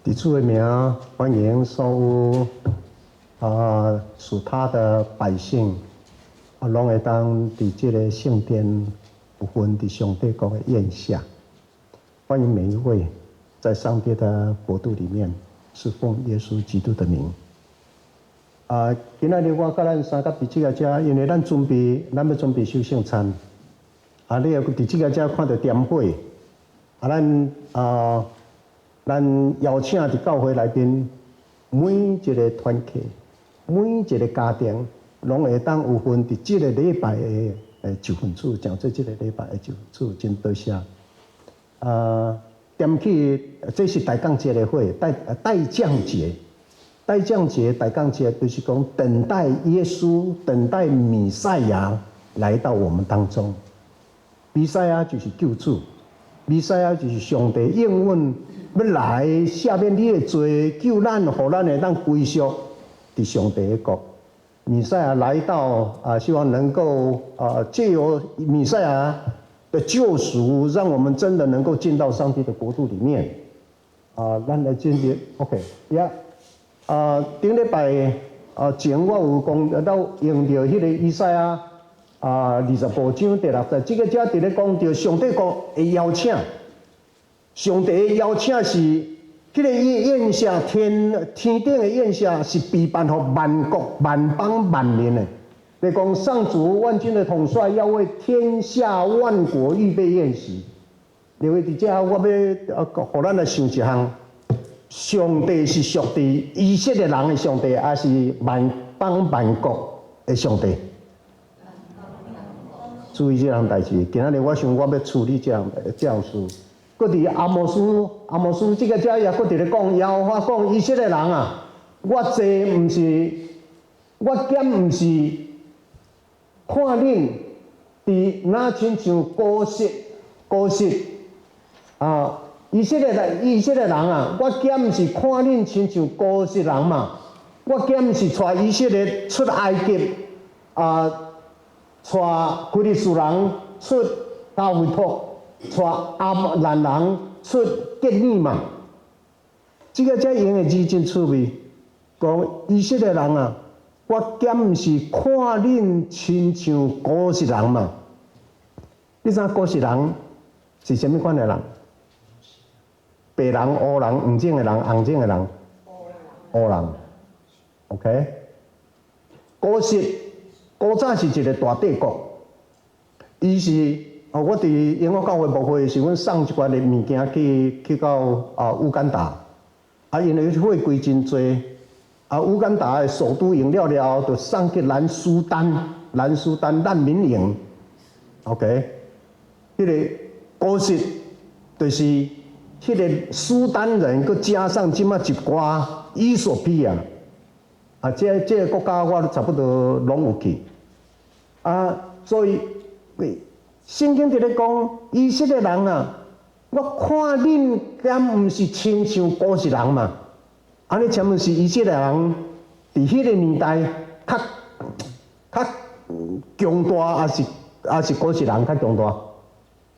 佇主的名，歡迎所有屬他的百姓，攏會當佇這个聖殿有份佇上帝國的宴席。歡迎每一位在上帝的國度裡面，是奉耶穌基督的名。今仔日我佮咱三甲佇這个遮，因為咱準備，咱欲準備守聖餐。你也佇這个遮看著點火，咱邀請佇教會內邊每一个團契、每一个家庭，攏會當有份佇這个禮拜的一份子，成做這个禮拜的一份子，真多謝。點起，這是大降節的火，待降節，待降節，待降節，就是講等待耶穌，等待彌賽亞來到我們當中。彌賽亞就是救主，彌賽亞就是上帝應允欲來赦免你的罪，救咱，予咱會當歸屬佇上帝的國。彌賽亞來到啊，希望能夠藉由彌賽亞的救贖，讓我們真的能夠進到上帝的國度裡面。咱來進入，OK，呀，頂禮拜前我有講到用著彼个以賽亞25章第6節，這个遮佇咧講著上帝國的邀請，上帝的邀請是彼个宴席，天頂的宴席是備辦予萬國萬邦萬民的。你講上主萬軍的統帥要為天下萬國預備宴席。因為佇遮我欲予咱來想一項，上帝是屬佇以色列人的上帝，抑是萬邦萬國的上帝？注意這項代誌。今仔日我想我欲處理這項事。閣佇阿摩司，阿摩司這个遮也閣佇咧講，耶和華講以色列人啊，我坐毋是，我敢毋是看恁佇若親像古實古實啊，以色列人啊，我敢毋是看恁親像古實人嘛？我敢毋是帶以色列出埃及啊，帶非利士人出迦弗陀，帶亞蘭人出吉爾嘛？這个遮用的字真趣味，講以色列人啊，我敢毋是看恁親像古實人嘛？你知影古實人是啥物款的人？白人、烏人、黃種的人、紅種的人，烏人。OK，古實古早是一个大帝國，伊是哦，我佇英國教會牧會時，阮送一寡的物件去到烏干達，因為貨櫃真濟，烏干達的首都用了了後，就送去南蘇丹，南蘇丹難民營。OK，彼个古實就是彼个蘇丹人，閣加上這馬一寡衣索比亞，這个國家我差不多攏有去，所以聖經佇咧講以色列人啊，我看恁敢毋是親像古實人嘛？按呢請問是以色列人佇彼个年代較強大，抑是古實人較強大？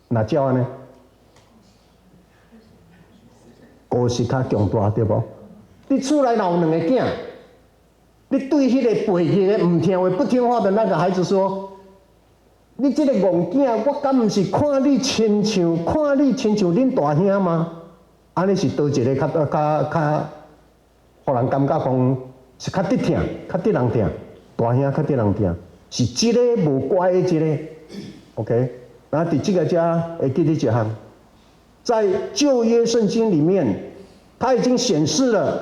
若照按呢？古實較強大對無？你厝內若有兩个囝，你對彼个背逆的、毋聽話、不聽話的那個孩子說：你這个戇囝，我敢毋是看你親像看你親像恁大兄嗎？按呢是佗一个較予人感覺講是較得疼、較得人疼，大兄較得人疼，是這个無乖的這个。OK，那佇這个遮會記得一項，在舊約聖經裡面，它已經顯示了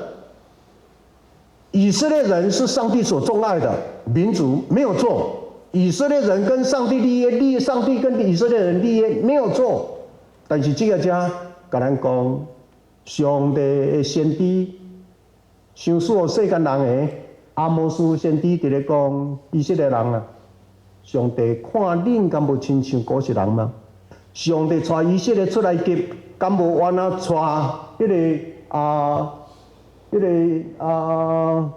以色列人是上帝所鍾愛的民族，沒有錯。以色列人跟上帝立約，上帝跟以色列人立約沒有錯。但是這个遮共咱講，上帝的先知，傷適合世間人的阿摩司先知佇咧講以色列人啊，上帝看恁敢無親像古實人嗎？上帝帶以色列出埃及，敢無按那帶彼个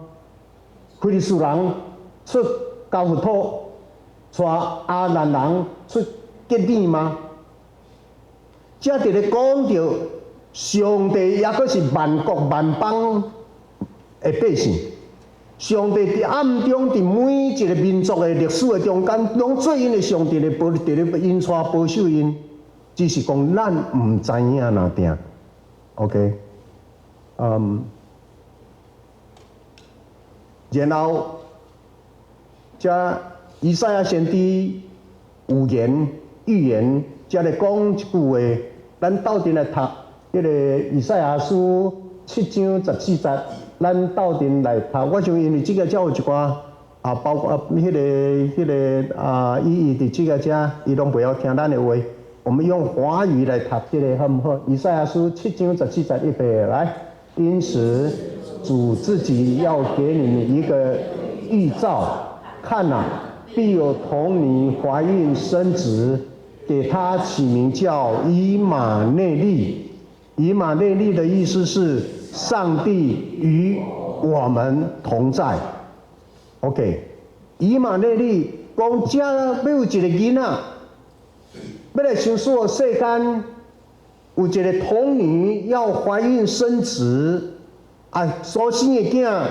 非利士人出迦弗陀，帶亞蘭人出吉爾嗎？這佇咧講著上帝抑閣是萬國萬邦的百姓。上帝佇暗中佇每一個民族的歷史的中間，攏做𪜶的上帝咧保，佇咧引帶保守𪜶，只是講咱毋知影爾定。OK，然後，遮以賽亞先知預言預言，遮咧講一句話，咱鬥陣來讀彼個以賽亞書七章十四節，咱鬥陣來讀。我想因為這个遮有一寡啊，包括彼个啊，意義佇這个遮，伊攏袂曉聽咱的話。我們用華語來讀這个好毋好？以賽亞書七章十四節，預備來。因此，主自己要給你們一個預兆，看哪，必有童女懷孕生子，給他起名叫以馬內利。以馬內利的意思是上帝與我們同在。OK，以馬內利講遮欲有一个囡仔，欲來賞賜世間，有一个童女要懷孕生子，啊，所生的囝，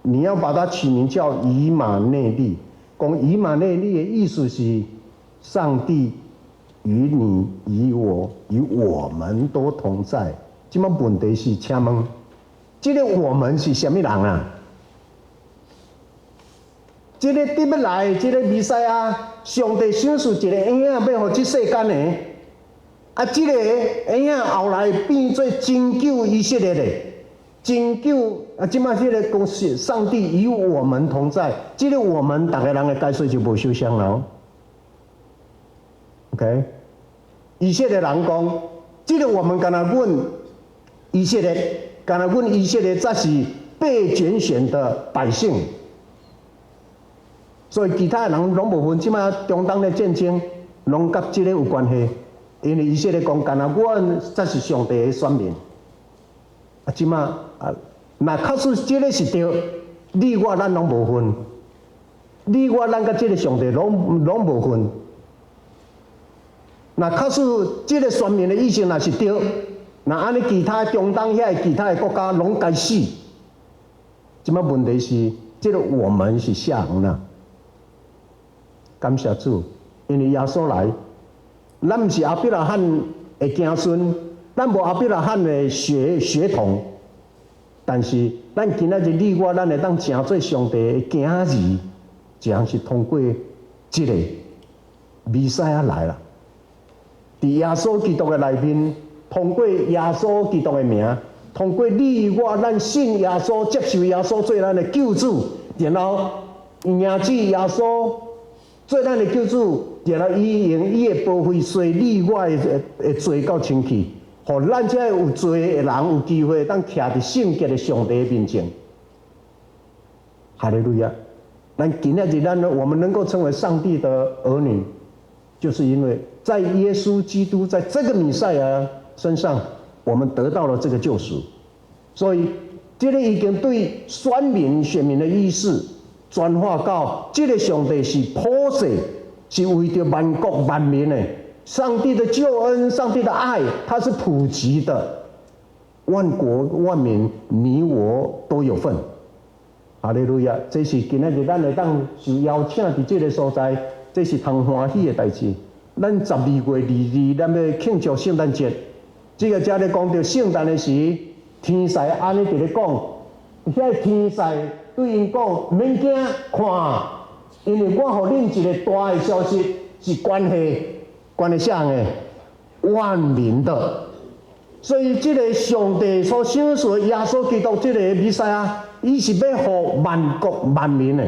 你要把它取名叫以馬內利。講以馬內利的意思是上帝與你、與我、與我們都同在。這馬問題是，請問，這个我們是啥物人啊？這个佇欲來，這个彌賽亞，上帝賞賜一个嬰仔，欲予這世間的。啊，這个嬰仔後來變做拯救以色列的，拯救啊！這馬這个講是上帝與我們同在，這个我們逐个人的解說就無相仝了。OK，以色列人講，這个我們敢若阮以色列，敢若阮以色列才是被揀選的百姓，所以其他的人攏無份。這馬中東的戰爭攏佮這个有關係。因為以色列講，敢若阮才是上帝的選民。啊，這馬啊，若確實這个是對，你我咱攏無份，你我咱佮這个上帝攏無份。若確實這个選民的意思若是對，若按呢其他中東遐其他的國家攏該死。這馬問題是，這个我們是啥人啊？感謝主，因為耶穌來。咱毋是亞伯拉罕的子孫，咱無亞伯拉罕的血統，但是咱今仔日你我，咱會當成做上帝的囝兒，這樣是通過這个彌賽亞來啦。佇耶穌基督的內面，通過耶穌基督的名，通過你我咱信耶穌、接受耶穌做咱的救主，然後迎接耶穌做咱的救主，然後伊用伊的寶血洗你我的罪到清去，予咱這有罪的人有機會當徛佇聖潔的上帝面前。哈利路亞！咱今仔日咱我們能夠成為上帝的兒女，就是因為在耶穌基督在這個彌賽亞身上，我們得到了這個救贖。所以，這个已經對選民選民的意思轉化到這个上帝是普世，是為著萬國萬民的。上帝的救恩，上帝的愛，它是普及的，萬國萬民，你我都有份。哈利路亞！這是今仔日咱會當受邀請佇這个所在，這是通歡喜的代誌。咱12月22，咱欲慶祝聖誕節。這个遮咧講著聖誕的時，天使按呢佇咧講，遐天使對𪜶講，免驚，看，因為我予恁一个大的消息，是關係啥的？萬民的。所以這个上帝所賞賜的耶穌基督，這个彌賽亞，伊是欲予萬國萬民的。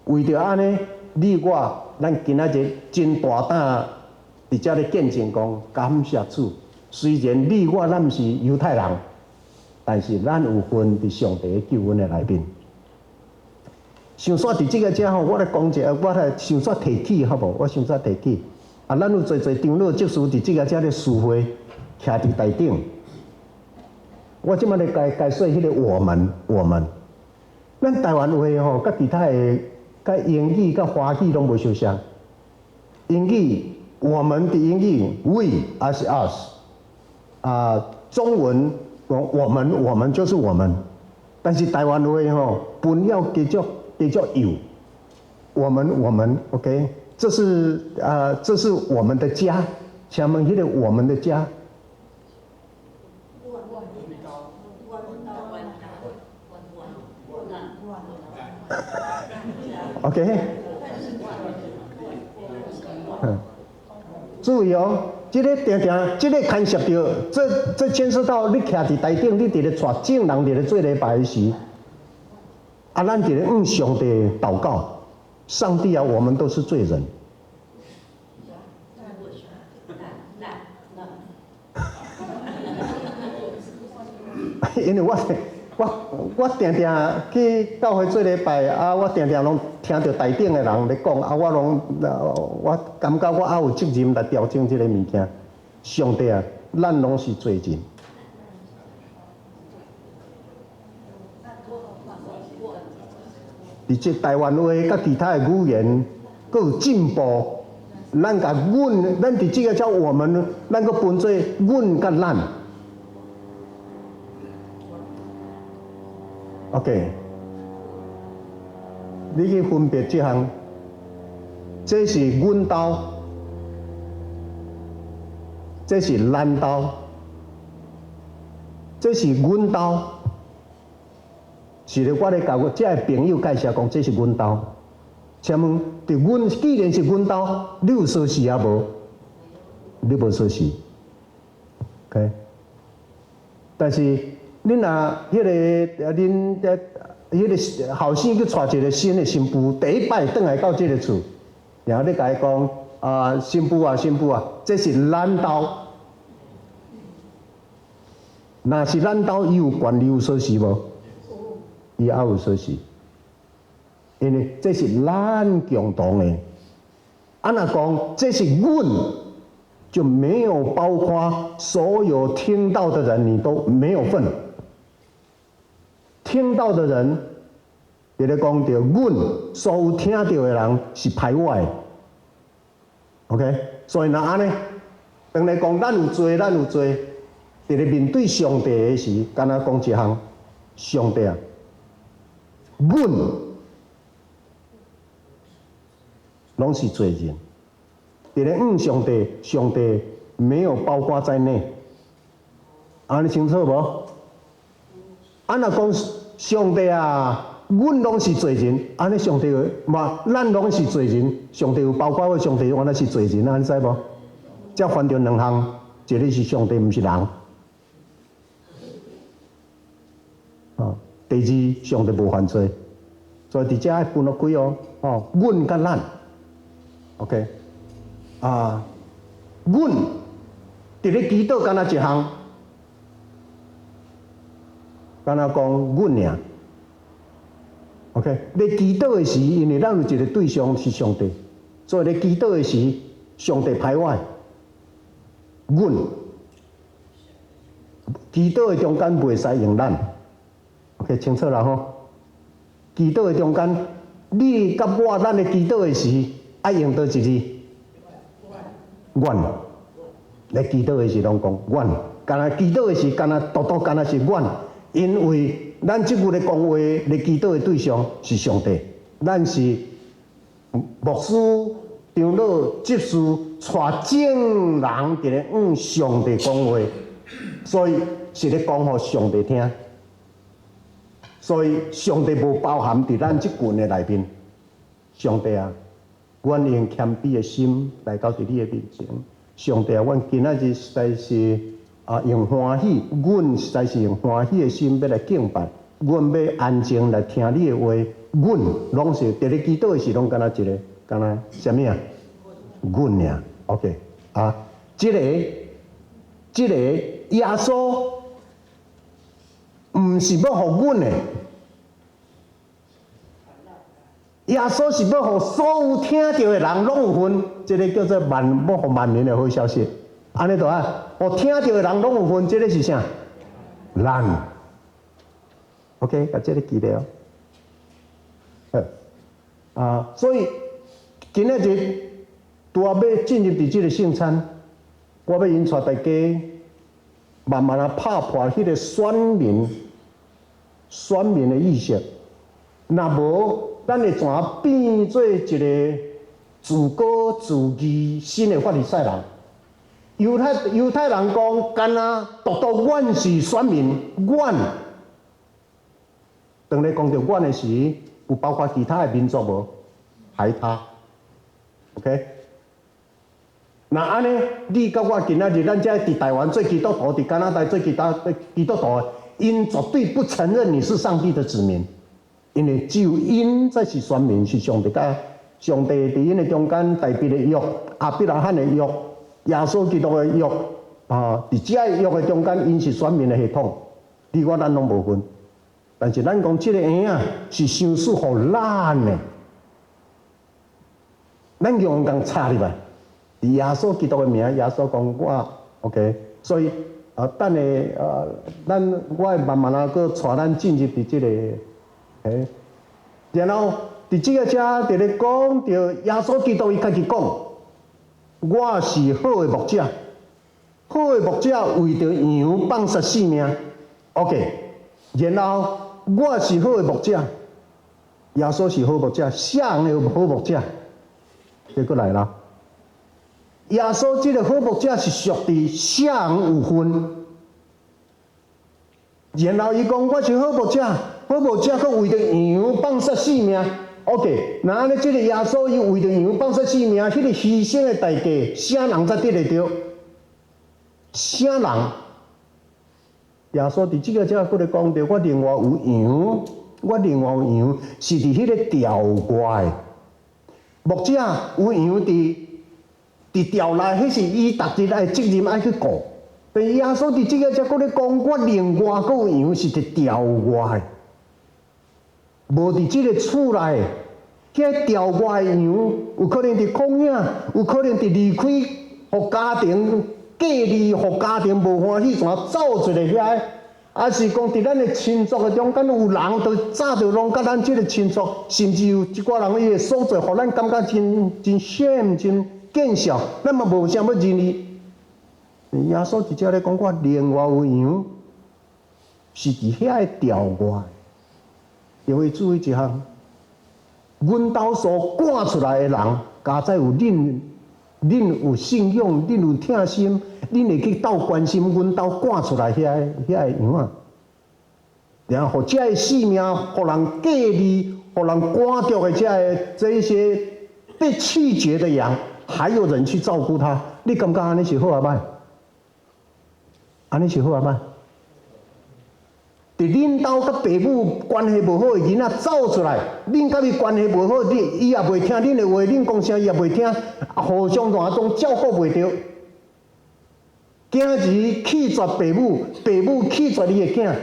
為著按呢，你我咱今仔日真大膽佇遮咧見證講，感謝主。雖然你我咱毋是猶太人，但是咱有份佇上帝的救恩的內面。想煞佇這个遮吼，我來講一下，我來想煞提起好無？我想煞提起。啊，咱有濟濟長老執事佇這个遮咧聚會，徛佇台頂。我這擺咧解解說彼个我們，我們，咱台灣話吼，佮其他的、佮英語、佮華語攏無相像。英語，我們佇英語，we 抑是 us，啊，中文我們我們就是我們，但是台灣話吼分了加足加足幼，我們我們 OK，這是我們的家，請問彼個我們的家？OK，注意哦，這个定定，這个牽涉著，這牽涉到你徛佇台頂，你佇咧帶眾人佇咧做禮拜時，啊，咱佇咧向上帝禱告，上帝啊，我們都是罪人。因為我定定去教會做禮拜啊，我定定攏聽著台頂的人咧講啊，我攏我感覺我猶有責任來調整這个物件。上帝啊，咱攏是罪人。佇這台灣話佮其他的語言閣有進步，咱共阮，咱佇這个叫我們，咱閣分做阮佮咱。OK，你去分別這項，這是阮兜，這是咱兜，這是阮兜，是咧，我咧共我這个朋友介紹講，這是阮兜。請問，佇阮既然是阮兜，你有鎖匙抑無？你無鎖匙，OK。但是。恁若彼个恁遐彼个後生去娶一个新的新婦，第一擺轉來到這个厝，然後你共伊講啊，新婦啊，新婦啊，這是咱兜。若是咱兜，伊有權利有鎖匙無？伊猶有鎖匙，因為這是咱共同的。啊，若講這是阮，就沒有包括所有聽到的人，你都沒有份。聽到的人，佇咧講著阮所有聽著的人是排外的，OK？所以若按呢，當咧講咱有罪，咱有罪，佇咧面對上帝的時，敢若講一項，上帝啊，阮攏是罪人，佇咧向上帝，上帝沒有包括在內，按呢清楚無？啊，若講上帝啊，阮攏是罪人，按呢上帝嘛，咱攏是罪人，上帝有包括我，上帝原來是罪人，按呢知無？才犯著兩項，一个是上帝，毋是人。哦，第二，上帝無犯罪，所以佇遮愛分落開哦，哦，阮佮咱，OK，啊，阮佇咧祈禱敢若一項。敢若講阮爾，OK？咧祈禱的時，因為咱有一个對象是上帝，所以咧祈禱的時，上帝排外，阮祈禱的中間袂使用咱，OK？清楚啦吼。祈禱的中間，你佮我咱咧祈禱的時，愛用佗一字？阮咧祈禱的時攏講阮，敢若祈禱的時，敢若獨獨敢若是阮。因為咱這句咧講話咧祈禱的對象是上帝，咱是牧師、長老、執事，帶眾人佇咧向上帝講話，所以是咧講予上帝聽。所以上帝無包含佇咱這群的內面。上帝啊，阮用謙卑的心來到佇你的面前。上帝啊，阮今仔日實在是。啊，用歡喜，阮實在是用歡喜的心欲來敬拜，阮欲安靜來聽你的話，阮攏是佇咧祈禱的時，攏敢若一个，敢若啥物啊？阮爾，OK，啊，這个耶穌毋是欲予阮的，耶穌是欲予所有聽著的人攏有份，這个叫做萬欲予萬民的好消息。按呢就啊，予聽著的人攏有份，這个是啥？咱。OK，共這个記咧哦。好，啊，所以今仔日拄仔欲進入佇這个聖餐，我欲引帶大家慢慢仔拍破彼个選民、選民的意識。若無，咱會怎變做一個自高自義新的法利賽人？猶太人講，敢若獨獨阮是選民，阮。當你講著阮的時，有包括其他的民族無？排他，OK？若按呢，你佮我今仔日咱遮佇台灣做基督徒，佇加拿大做其他基督徒，𪜶絕對不承認你是上帝的子民，因為只有𪜶才是選民，是上帝佮上帝佇𪜶的中間大衛的約、亞伯拉罕的約、耶穌基督的約啊，佇這个約的中間，𪜶是選民的系統，你我咱攏無份。但是咱講這个嬰仔是賞賜予咱的，咱用共插入來，佇耶穌基督的名，耶穌講我 OK，所以啊，等下啊，咱我會慢慢仔閣帶咱進入佇這个，欸，然後佇這个遮佇咧講著耶穌基督伊家己講，我是好的牧者，好的牧者為著羊放捨性命，OK，然後我是好的牧者，耶穌是好牧者，啥人的好牧者？結果來啦，耶穌這个好牧者是屬佇啥人有份？然後伊講我是好牧者，好牧者閣為著羊放捨性命。OK，若按呢，這个耶穌伊為著羊放捨性命，彼个犧牲的代價，啥人才得會著？啥人？耶穌佇這个遮閣咧講著，我另外有羊，我另外有羊是佇彼个牢外。牧者有羊佇牢內，彼是伊逐日的責任愛去顧。但耶穌佇這個遮閣咧講，我另外閣有羊是佇牢外，無佇這个厝內。彼牢外的羊有可能佇曠野，有可能佇離開，予家庭隔離，予家庭無歡喜，怎走出來遐？抑是講佇咱的親族的中間有人都早就攏佮咱這个親族，甚至有一寡人伊的所做，予咱感覺真真 shame、真見笑，咱嘛無啥欲認伊。耶穌佇遮咧講，我另外有羊是佇遐个牢外，因為注意一項，阮兜所趕出來的人，佳哉有恁，恁有信仰，恁有疼心，恁會去鬥關心阮兜趕出來遐个羊仔，然後予這个性命，予人隔離，予人趕著的這个這一些被棄絕的羊，還有人去照顧他，你感覺按呢是好抑䆀？按呢是好抑䆀？佇恁兜佮爸母關係無好的囡仔走出來，恁佮伊關係無好，你伊也袂聽恁的話，恁講啥伊也袂聽，互相怎總照顧袂著。囝兒棄絕爸母，爸母棄絕伊的囝，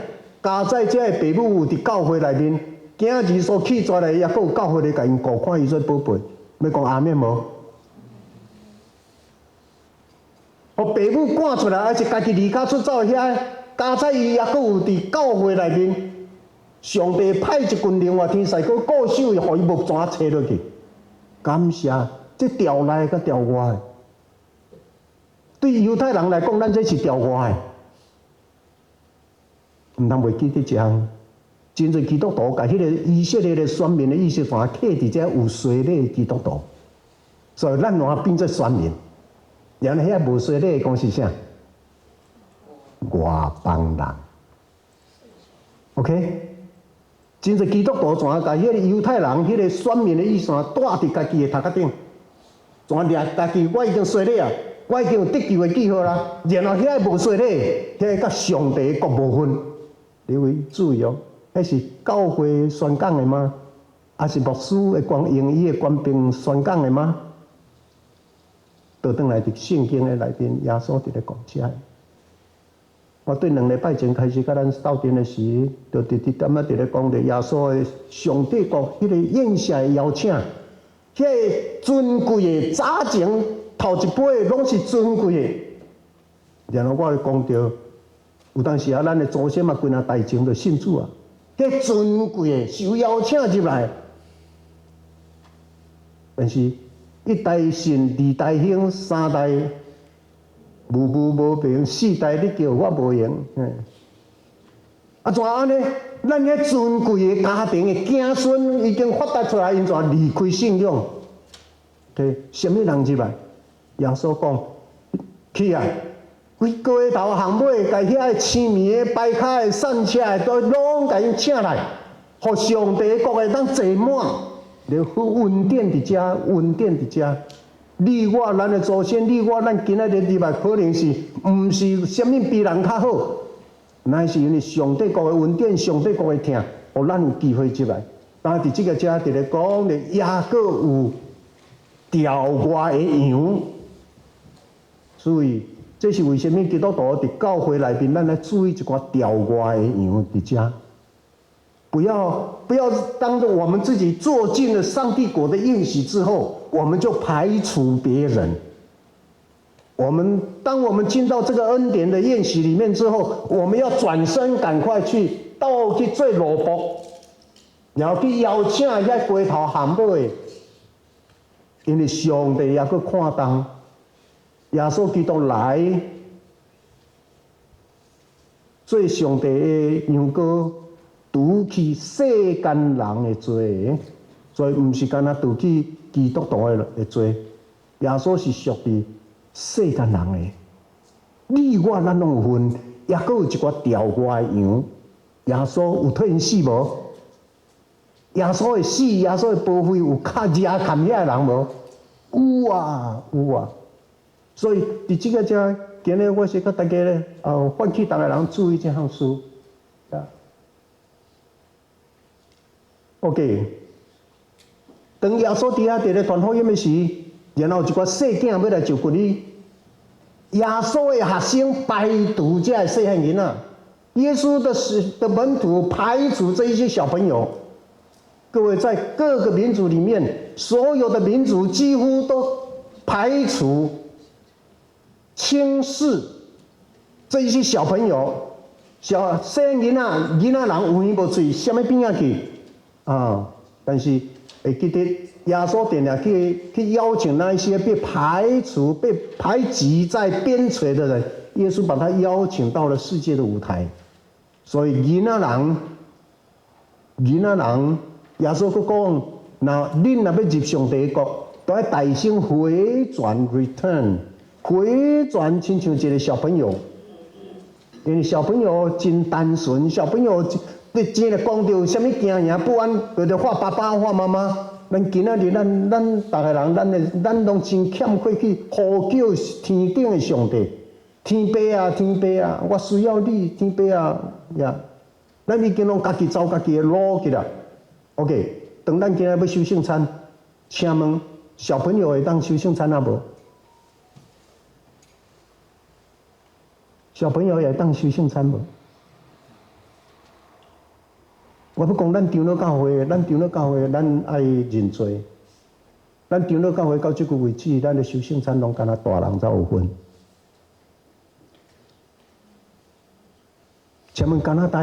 佳哉這个爸母有佇教會內面，囝兒所棄絕的，抑閣有教會咧共𪜶顧，看伊做寶貝，欲講阿們無？予爸母趕出來，抑是家己離家出走遐？佳哉伊抑閣有佇教會內面，上帝派一群另外天使閣顧守伊，予伊無怎揣落去。感謝，這牢內佮牢外，對猶太人來講，咱這是牢外。毋通袂記得這項，真濟基督徒共彼个以色列的選民的意識全刻佇這有洗禮的基督徒，所以咱攏變做選民。然後遐無洗禮的講是啥？外邦人，OK，真濟基督徒怎共彼个猶太人彼个選民的意思帶佇家己的頭殼頂，怎掠家己？我已經洗禮啊，我已經有得救的記號啦。然後遐个無洗禮，遐个佮上帝國無份。你會注意哦，彼是教會宣講的嗎？抑是牧師的官用伊的權柄宣講的嗎？倒轉來佇聖經的內面，耶穌佇咧講這个。我對2禮拜前開始佮咱鬥陣的時，就直直點仔佇咧講著耶穌的上帝國彼個宴席的邀請，彼個尊貴的早前頭一輩攏是尊貴的。然後我咧講著，有當時啊，咱的祖先嘛，幾若代前就信主啊，彼尊貴的受邀請入來，但是一代信，二代興，三代無無無明，四代你叫我無閒。啊，怎按呢？咱遐尊貴的家庭的子孫已經發達出來，𪜶怎離開信仰？對，啥物人入來？耶穌講：去啊！規街頭巷尾，共遐個痴迷的、擺跤的、散赤的，都攏共𪜶請來，予上帝國會當坐滿。然後恩典佇遮，恩典佇遮。你我咱的祖先，你我咱今仔日入來，可能是毋是啥物比人較好？乃是因為上帝國的恩典，上帝國的疼，予咱有機會入來。但佇這個遮佇咧講咧，抑閣有牢外的羊，所以這是為啥物基督徒佇教會內面，咱來注意一寡牢外的羊佇遮。不要不要，當著我們自己坐進了上帝國的宴席之後，我們就排除別人。我們當我們進到這個恩典的宴席裡面之後，我們要轉身趕快去到去做蘿蔔，然後去邀請遐街頭巷尾的，因為上帝猶閣看重耶穌基督來做上帝的羊羔，除去世間人的罪，所以毋是干焦除去基督徒的罪，耶穌是贖去世間人的，你我咱攏有份，抑閣有一寡牢外的羊，耶穌有替𪜶死無？耶穌的死，耶穌的寶血有較惹撼遐个人無？有啊，有啊。所以佇這個遮，今日我是佮大家咧，喚起逐个人注意這項事。啊，OK。當耶穌佇遐佇咧傳福音的時，然後一寡細囝欲來就割禮，耶穌的學生排除這个細漢囡仔，耶穌的門徒排除這一些小朋友。各位在各個民族裡面，所有的民族幾乎都排除、輕視這一些小朋友。小細漢囡仔，囡仔人有耳無喙，啥物邊仔去啊？但是會記得耶穌定定去邀請那一些被排除、被排擠在邊陲的人，耶穌把他邀請到了世界的舞台。所以囡仔人，囡仔人，耶穌閣講：若恁若欲入上帝國，都愛大聲回轉（return），回轉，親像一個小朋友。因為小朋友真單純，小朋友你真會講著啥物驚惶不安，就喊爸爸喊媽媽。咱今仔日咱咱逐个人，咱的咱攏真欠缺去呼叫天頂的上帝，天爸啊，天爸啊，我需要你，天爸啊，呀！咱已經攏家己走家己的路去啦。OK，當咱今仔欲守聖餐，請問小朋友會當守聖餐啊無？小朋友會當守聖餐無？我欲講咱長老教會，咱長老教會，咱愛認罪。咱長老教會到這個為止，咱的守聖餐攏干焦大人才有份。請問加拿大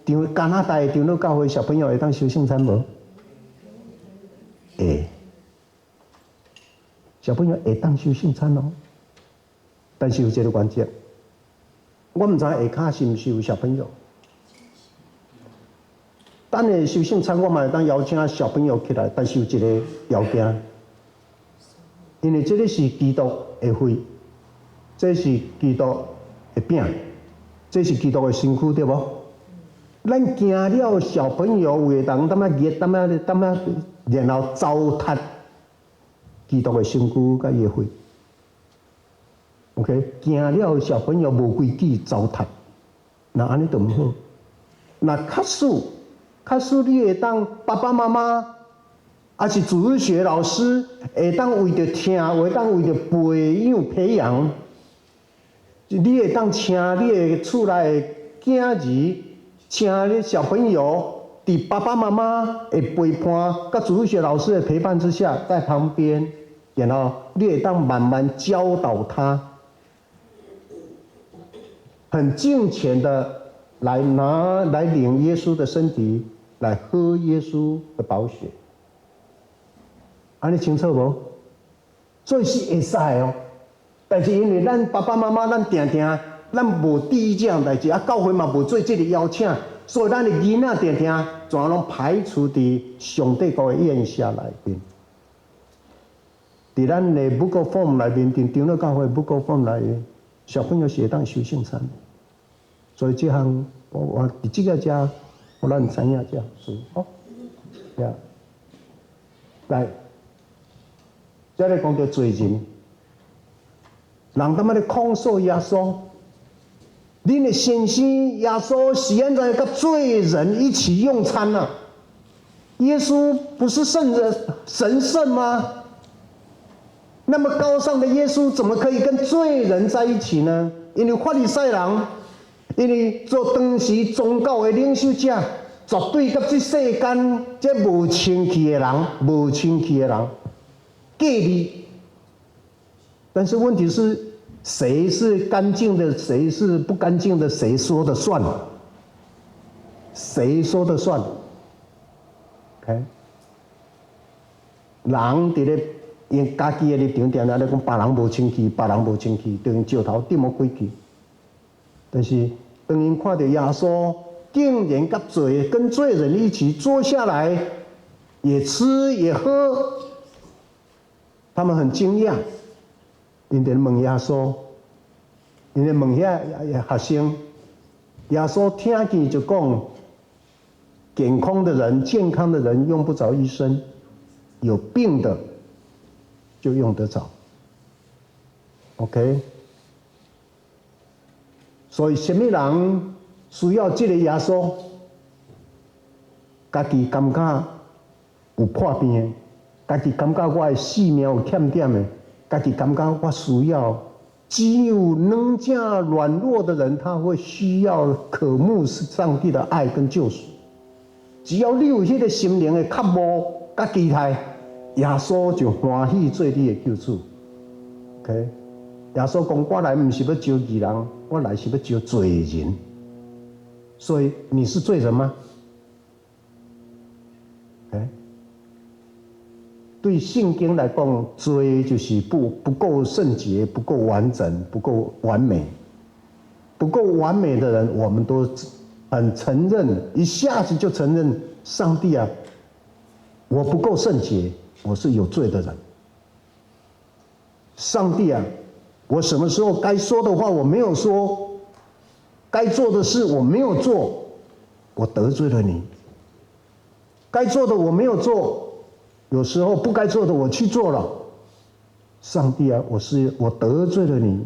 長加拿大的長老教會小朋友會當守聖餐無？會，小朋友會當守聖餐哦。但是有一個原則，我毋知下跤是毋是有小朋友。等下守聖餐，我嘛會當邀請小朋友起來，但是有一個條件，因為這个是基督的血，這是基督的餅，這是基督的身軀，對無？咱驚了小朋友有的人淡仔熱，淡仔淡仔，然後糟蹋基督的身軀佮伊的血。OK，驚了小朋友無規矩糟蹋，那按呢就毋好。若假使假使你會當爸爸媽媽，抑是主日學老師，會當為著疼，會當為著培養培養，你會當請你的厝內的囝兒，請你小朋友，佇爸爸媽媽的陪伴，佮主日學老師的陪伴之下，在旁邊，然後你會當慢慢教導他，很敬虔的來拿來領耶穌的身體，來喝耶穌的寶血，按呢清楚無？所以是會使哦。但是因為咱爸爸媽媽咱定定，咱無注意這項代誌，啊，教會嘛無做這个邀請，所以咱的囡仔定定全攏排除佇上帝國的宴席內面。佇咱的 Book of Form 內面，佇長老教會 Book of Form 內面，小朋友是會當受聖餐。所以這項我佇這个遮，予咱知影這項事，好，呀，來，再來講著罪人，人踮咧控訴耶穌，恁的先生耶穌是按怎佮罪人一起用餐啊？耶穌不是聖人神聖嗎？那麼高尚的耶穌怎麼可以跟罪人在一起呢？因為法利賽人，因為做當時宗教的領袖者，絕對佮這世間這無清氣的人、無清氣的人隔離。但是問題是，誰是乾淨的，誰是不乾淨的？誰說的算？誰說的算？OK，人佇咧𪜶家己的立場，定定咧講別人無清氣，別人無清氣，就用石頭擲予鬼去。但是當𪜶看著耶穌竟然佮罪跟罪人一起坐下來，也吃也喝，他們很驚訝。𪜶就問耶穌，𪜶就問遐學生，耶穌聽見就講：健康的人、健康的人用不着醫生，有病的就用得着。OK，所以啥物人需要這个耶穌？家己感覺有破病的，家己感覺我的性命有欠點的，家己感覺我需要。只有軟正軟弱的人，他會需要渴慕上帝的愛跟救贖。只要你有彼个心靈的渴慕佮期待，耶穌就歡喜做你的救主。OK，耶穌講：我來毋是欲召義人，我來是欲召罪人。所以你是罪人嗎？OK，對聖經來講，罪就是不夠聖潔、不夠完整、不夠完美。不夠完美的人，我們都很承認，一下子就承認上帝啊，我不夠聖潔，我是有罪的人。上帝啊，我什麼時候該說的話我沒有說，該做的事我沒有做，我得罪了你。該做的我沒有做，有時候不該做的我去做了。上帝啊，我得罪了你。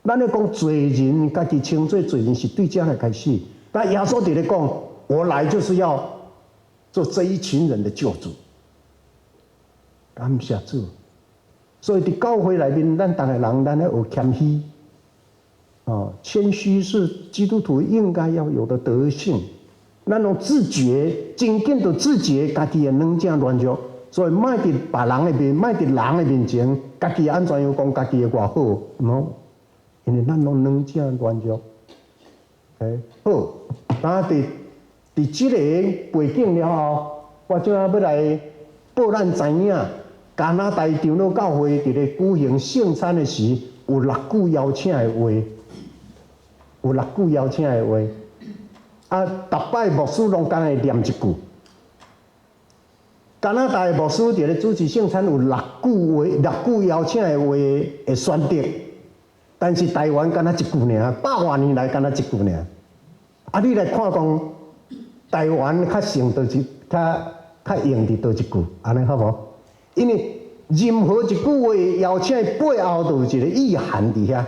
咱咧講罪人，家己稱做罪人是對這來開始。但耶穌佇咧講，我來就是要做這一群人的救主。感謝主。所以佇教會內面，咱逐个人，咱咧學謙虛。哦，謙虛是基督徒應該要有的德性。咱攏自覺，真緊就自覺家己的軟正軟弱，所以莫佇別人的面，莫佇人的面前，家己按怎樣講家己的偌好，喏，因為咱攏軟正軟弱。哎，好，那佇這个背景了後，我這下欲來報咱知影，加拿大長老教會佇咧舉行聖餐的時，有六句邀請的話，有六句邀請的話。啊，逐擺牧師攏敢會念一句。加拿大的牧師佇咧主持聖餐有六句話、六句邀請的話的選擇，但是台灣敢若一句爾，百外年來敢若一句爾。啊，你來看講，台灣較勝佗一較較用佇佗一句，按呢好無？因為任何一句話邀請的背後都有一個意涵佇遐。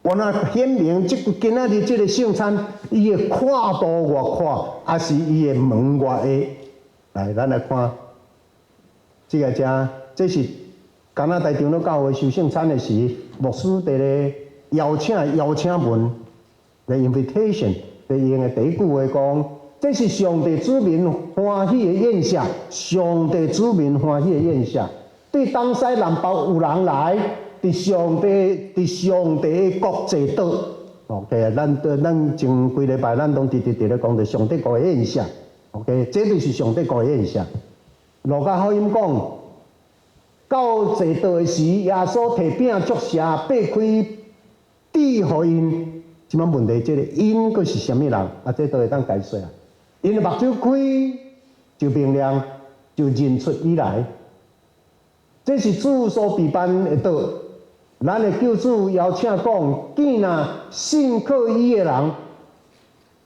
我若顯明這個今仔日這个聖餐，伊的闊度偌闊，抑是伊的門偌狹？來，咱來看這个遮，這是加拿大長老教會受聖餐的時，牧師佇咧邀請文，the invitation，佇用的第一句話講，這是上帝子民歡喜的宴席，上帝子民歡喜的宴席，對東西南北有人來。佇上帝的國坐桌，OK，咱前幾禮拜咱攏直直佇咧講著上帝國的宴席，OK，這就是上帝國的宴席。路加福音講，到坐桌的時，耶穌提餅祝謝，擘開，遞予𪜶。這擺問題，這个𪜶閣是啥物人？啊，這都會當解釋啊。𪜶的目睭開，就明亮，就認出伊來。這是主所備辦的桌。咱的救主邀請講，見若信靠伊的人，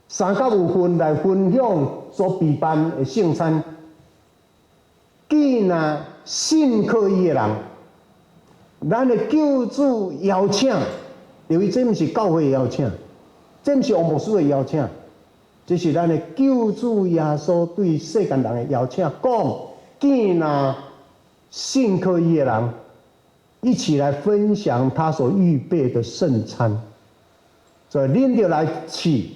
相佮有份來分享所備辦的聖餐。見若信靠伊的人，咱的救主邀請，因為這毋是教會的邀請，這毋是王牧師的邀請，這是咱的救主耶穌對世間人的邀請，講見若信靠伊的人，一起來分享他所預備的聖餐。所以恁著來試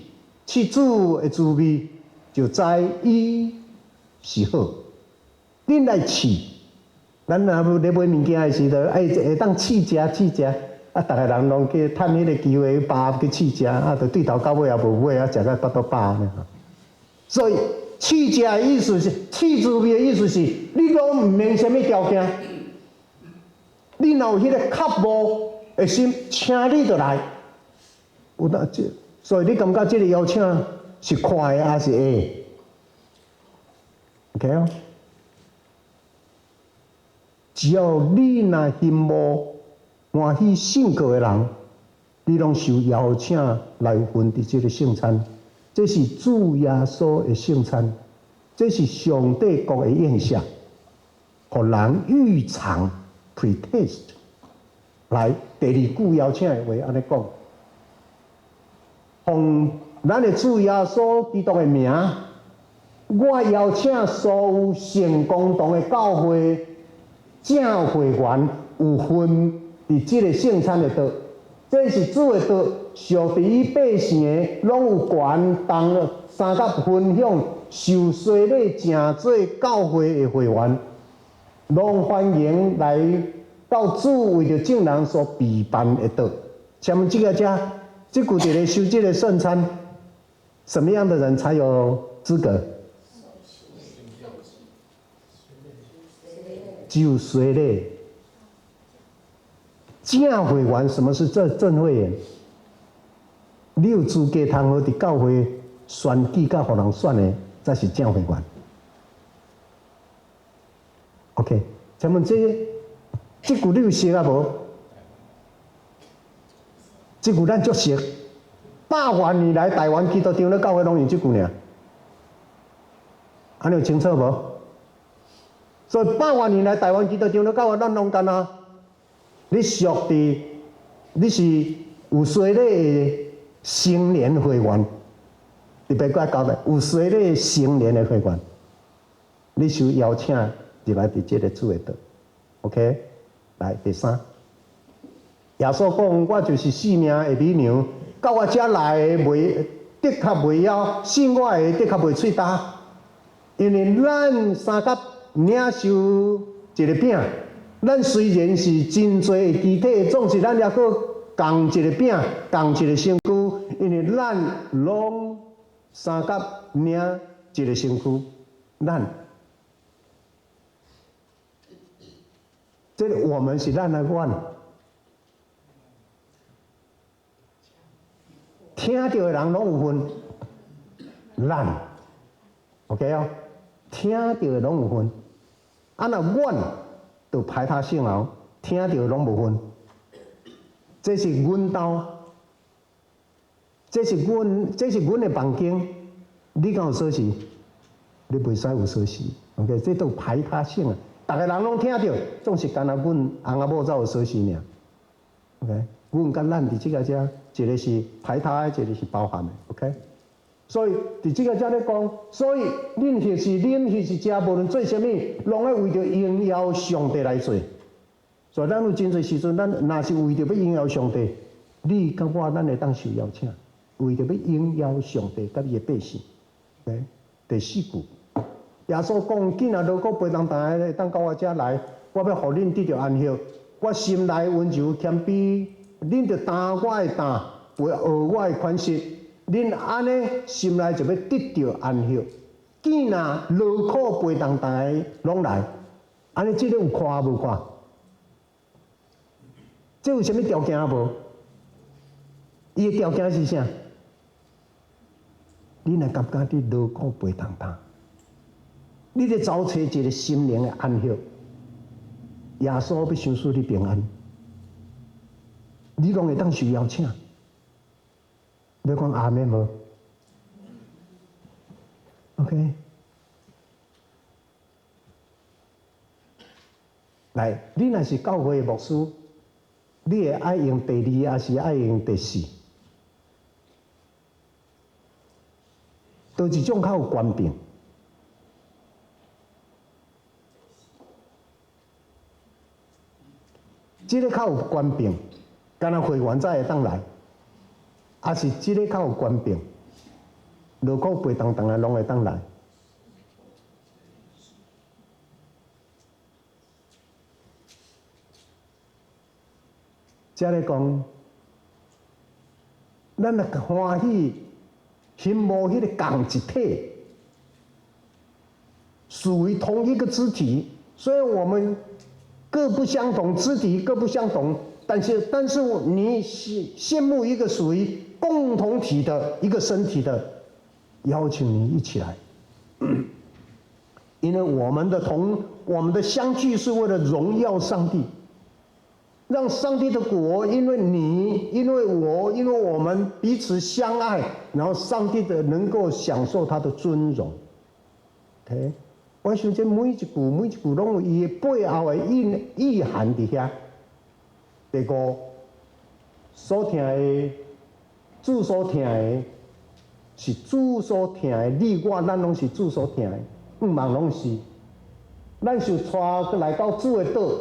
試主的滋味，就知伊是好。恁來試，咱若咧買物件的時陣，哎，會當試食試食，啊，逐个人攏去趁彼个機會飽去試食，啊，就對頭到尾也無買，啊，食甲腹肚飽呢。所以試食的意思是試滋味的意思是，你攏毋免啥物條件，你若有彼個渴慕的心，請你就來。有當這，所以你感覺這個邀請是快的還是會？OK 哦。只要你若欣慕歡喜信靠的人，你攏受邀請來分佇這個聖餐。這是主耶穌的聖餐，這是上帝國的宴席，予人預嘗 pre-taste。來，第二句邀請的話按呢講，奉咱的主耶穌基督的名，我邀請所有聖公堂的教會正會員有份佇這个聖餐的桌，這是主的桌，屬佇伊百姓的，攏有權同相佮分享受洗禮成做教會的會員，攏歡迎來到主為著眾人所備辦的桌。請問這个遮，這句佇咧受這个聖餐，什麼樣的人才有資格？只有洗禮正會員，什麼是正會員？你有資格通好佇教會選舉佮予人選的，才是正會員。OK，請問這這句你有熟啊無？這句咱足熟，百外年來台灣基督長老教會攏用這句爾，按呢有清楚無？所以百外年來台灣基督長老教會，咱攏敢若你屬佇你是有洗禮的成年會員，特別閣交代有洗禮成年的會員，你受邀請入來佇這个主的桌，OK？來第三，耶穌講：我就是性命的米糧，到我遮來的袂的確袂枵，信我的的確袂喙焦，因為咱相佮領受一个餅，咱雖然是真濟的肢體，總是咱猶閣仝一个餅，仝一个身軀，因為咱攏相佮領一个身軀，咱，這个我們是咱來阮，聽著的人攏有份，咱，OK 哦，聽著的攏有份。啊！若阮就排他性哦，聽著攏無份。這是阮兜，這是阮的房間，你敢有鎖匙？你袂使有鎖匙。OK，這都排他性啊！逐个人攏聽著，總是干焦阮翁仔某才有鎖匙爾。OK，阮佮咱佇這个遮，一个是排他的，一个是包含的。OK。所以佇這个遮咧講，所以恁或是恁或是食，無論做啥物，攏愛為著榮耀上帝來做。所以咱有真濟時陣，咱若是為著欲榮耀上帝，你佮我，咱會當受邀請，為著欲榮耀上帝佮伊的百姓。OK，第四句，耶穌講：囝若勞苦背重擔的，會當到我遮來，我欲予恁得著安息。我心內溫柔謙卑，恁著擔我的擔，學我的款式。恁按呢心內就欲得著安息。囝若勞苦背重擔的攏來，按呢這个有看無看？這有啥物條件無？伊的條件是啥？你若感覺你勞苦背重擔，你咧走揣一個心靈的安息，耶穌欲賞賜你平安，你攏會當受邀請。欲講阿們無？OK，來，你若是教會的牧師，你會愛用第二，抑是愛用第四？佗一種較有權柄？這个較有權柄，敢若會員才會當來，抑是這个較有權柄，勞苦背重重的攏會當來。這咧講，咱若歡喜羨慕彼個仝一體，屬於同一個肢體，雖然我們各不相同，肢體各不相同，但是你羨慕一個屬於共同體的一個身體的，邀請你一起來，因為我們的相聚是為了榮耀上帝。讓上帝的國，因為你，因為我，因為我們彼此相愛，然後上帝的能夠享受他的尊榮。OK，我想這每一句每一句攏有伊的背後的意涵佇遐。第五，所疼的，主所疼的，是主所疼的，你我咱攏是主所疼的，向望攏是。咱受帶來到主的桌。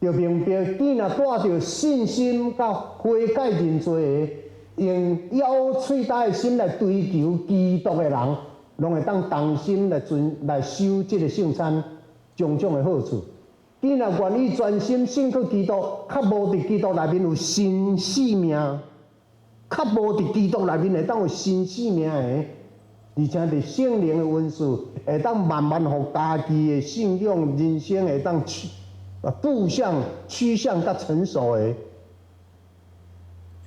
就明白，你若帶著信心佮悔改認罪的，用咬喙焦的心來追求基督的人，攏會當同心來遵來守這个聖餐，種種的好處。你若願意專心信靠基督，較無佇基督內面有新生命，較無佇基督內面會當有新生命的，而且佇聖靈的恩賜，會當慢慢予家己的信仰人生會當步向趨向較成熟的，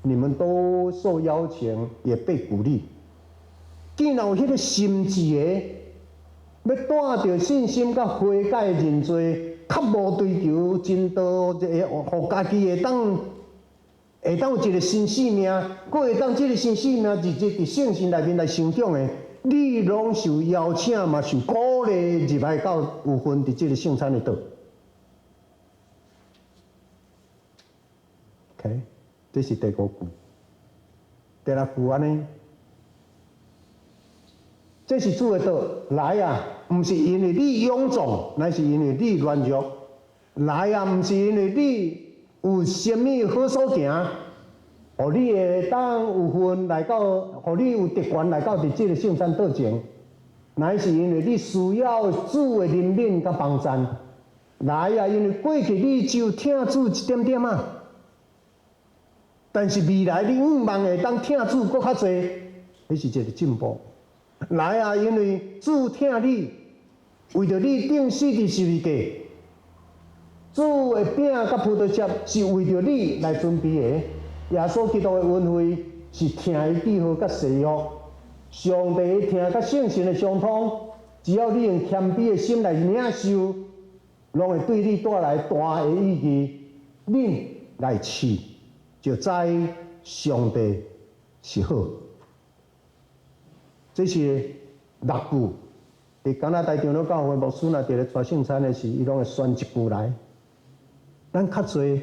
你們都受邀請，也被鼓勵。既然有彼个心志的，欲帶著信心佮悔改認罪，較無追求真道，會予家己會當有一个新生命，閣會當這个新生命日日佇聖神內面來成長的，你攏受邀請嘛，受鼓勵入來到有份佇這个聖餐的桌。OK，這是第五句。第六句按呢，這是主的道，來啊，毋是因為你勇壯，乃是因為你軟弱。來啊，毋是因為你有啥物好所行，予你會當有份來到，予你有特權來到佇這个聖餐桌前，乃是因為你需要主的憐憫佮幫贊。來啊，因為過去你只有疼主一點點仔。但是未來你向望會當疼主閣較濟，彼是一个進步。來啊，因為主疼你，為著你釘死佇十字架，主的餅佮葡萄汁是為著你來準備的。耶穌基督的恩惠是疼的記號佮誓約，上帝的疼佮聖神的相通，只要你用謙卑的心來領受，攏會對你帶來大的意義。恁來試，就知上帝是好。這是六句。佇加拿大長老教會牧師若佇咧帶聖餐的時，伊攏會選一句來。咱較濟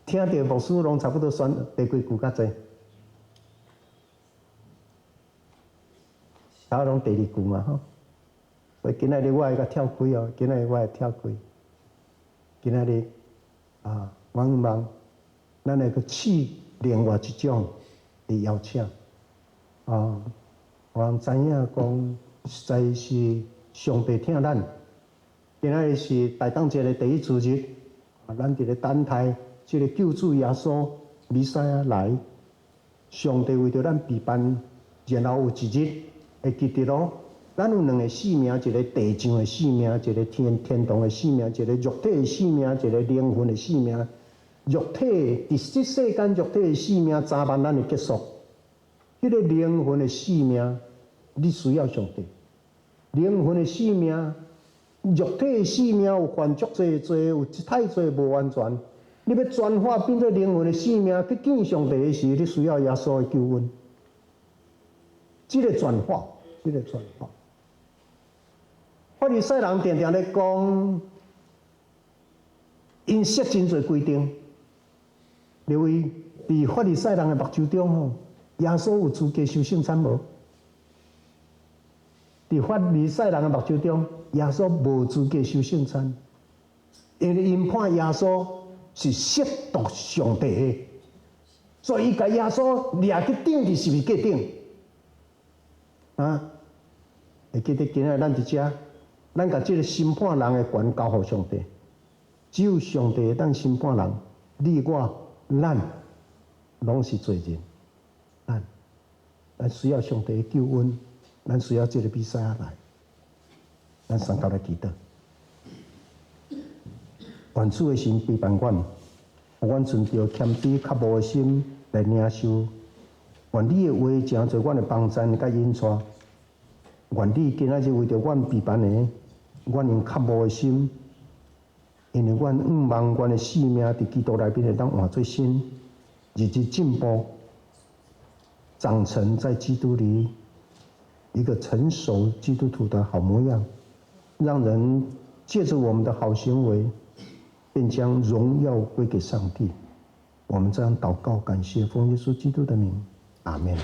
聽著牧師攏差不多選第幾句較濟？差不多攏第二句嘛吼。所以今仔日我會共跳開哦，今仔日我會跳開。今仔日啊，我向望咱會閣試另外一種的邀請啊，我知影講實在是上帝疼咱。今仔日是大冬節的第一主日，啊，咱佇咧等待這个救主耶穌彌賽亞來。上帝為著咱備辦，然後有一日會記得咯。咱有兩个生命，一个地上的生命，一个天堂的生命，一个肉體的生命，一个靈魂的生命。肉體佇這世間肉體的性命，早晚咱會結束。彼個靈魂的性命，你需要上帝。靈魂的性命，肉體的性命有犯足濟罪，有太濟無完全。你欲轉化變做靈魂的性命去見上帝的時，你需要耶穌的救恩。這个轉化，這个轉化。法利賽人定定咧講，𪜶設真濟規定。認為佇法利賽人的目睭中吼，耶穌有資格受聖餐無？佇法利賽人的目睭中，耶穌無資格受聖餐，因為𪜶判耶穌是褻瀆上帝的，所以伊共耶穌掠去釘佇十字架頂。啊！會記得今仔日咱佇遮，咱共這个審判人的權交予上帝，只有上帝會當審判人，你我咱攏是罪人，咱需要上帝的救恩，咱需要這个彌賽亞來，咱三共來祈禱。願主的神陪伴阮，予阮存著謙卑渴慕的心來領受。願你的話成做阮的幫贊佮引帶。願你今仔日為著阮備辦的，阮用渴慕的心，因為阮向望阮的性命佇基督內面會當換做新，日日進步，長成在基督裡一個成熟基督徒的好模樣，讓人借著我們的好行為，便將榮耀歸給上帝。我們這樣禱告，感謝奉耶穌基督的名，阿門。